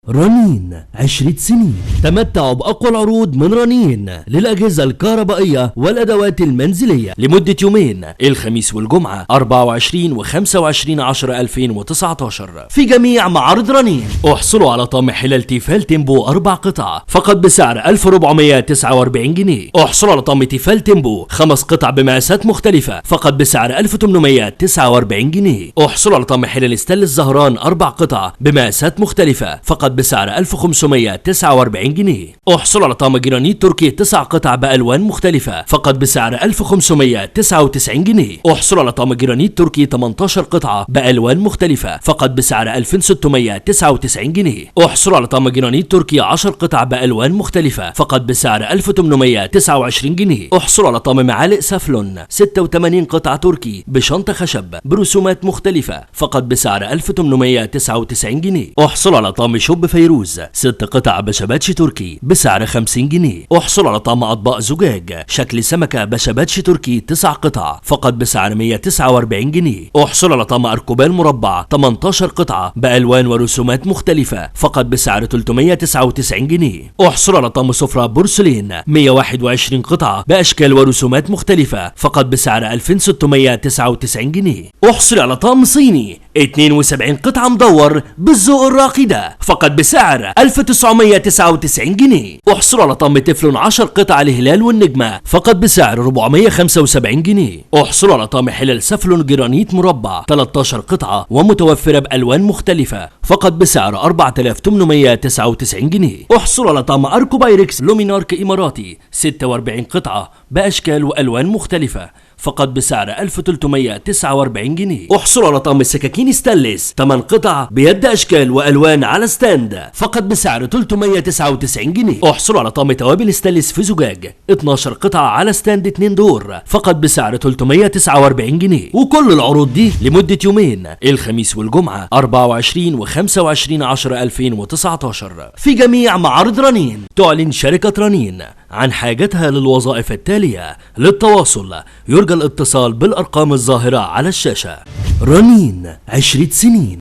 رنين 10 سنين. تمتعوا بأقوى العروض من رنين للأجهزة الكهربائية والأدوات المنزلية لمدة يومين، الخميس والجمعة 24 و 25 10 2019 في جميع معارض رنين. احصلوا على طقم حلل تيفال تيمبو 4 قطع فقط بسعر 1449 جنيه. احصلوا على طقم تيفال تيمبو 5 قطع بمقاسات مختلفة فقط بسعر 1849 جنيه. احصلوا على طقم حلل ستانلس زهران 4 قطع بمقاسات مختلفة فقط بسعر 1549 جنيه. احصلوا على طقم جرانيت تركي 9 قطع بألوان مختلفة فقط بسعر 1599 جنيه. احصلوا على طقم جرانيت تركي 18 قطعة بألوان مختلفة فقط بسعر 2699 جنيه. احصلوا على طقم جرانيت تركي 10 قطع بألوان مختلفة فقط بسعر 1829 جنيه. احصلوا على طقم معالق سافلون 86 قطعة تركي بشنطة خشب برسومات مختلفة فقط بسعر 1899 جنيه. احصلوا على طقم شوب فيروز 6 قطع بشباتش تركي بسعر 50 جنيه. احصلوا على طقم اطباق زجاج شكل سمكة بشباتش تركي 9 قطع فقط بسعر 149 جنيه. احصلوا على طقم اركوبال مربع 18 قطعة بألوان ورسومات مختلفة فقط بسعر 399 جنيه. احصلوا على طقم سفرة بورسلين 121 قطعة بأشكال ورسومات مختلفة فقط بسعر 2699 جنيه. احصل على طقم صيني 72 قطعة مدور بالذوق الراقي ده فقط بسعر 1999 جنيه. احصلوا على طقم تefلون 10 قطع الهلال والنجمة فقط بسعر 475 جنيه. احصلوا على طقم حلل سفلون جرانيت مربع 13 قطعة ومتوفرة بألوان مختلفة فقط بسعر 4899 جنيه. احصلوا على طقم اركو بايركس لومينارك اماراتي 46 قطعة بأشكال وألوان مختلفة فقط بسعر 1349 جنيه. احصلوا على طقم سكاكين ستانلس 8 قطع بيد اشكال والوان على stand فقط بسعر 399 جنيه. احصلوا على طقم توابل ستانلس في زجاج 12 قطعة على stand 2 دور فقط بسعر 349 جنيه. وكل العروض دي لمدة يومين، الخميس والجمعة 24 و 25 10 2019 في جميع معارض رنين. تعلن شركة رنين عن حاجتها للوظائف التالية. للتواصل يرجى الاتصال بالأرقام الظاهرة على الشاشة. رنين 10 سنين.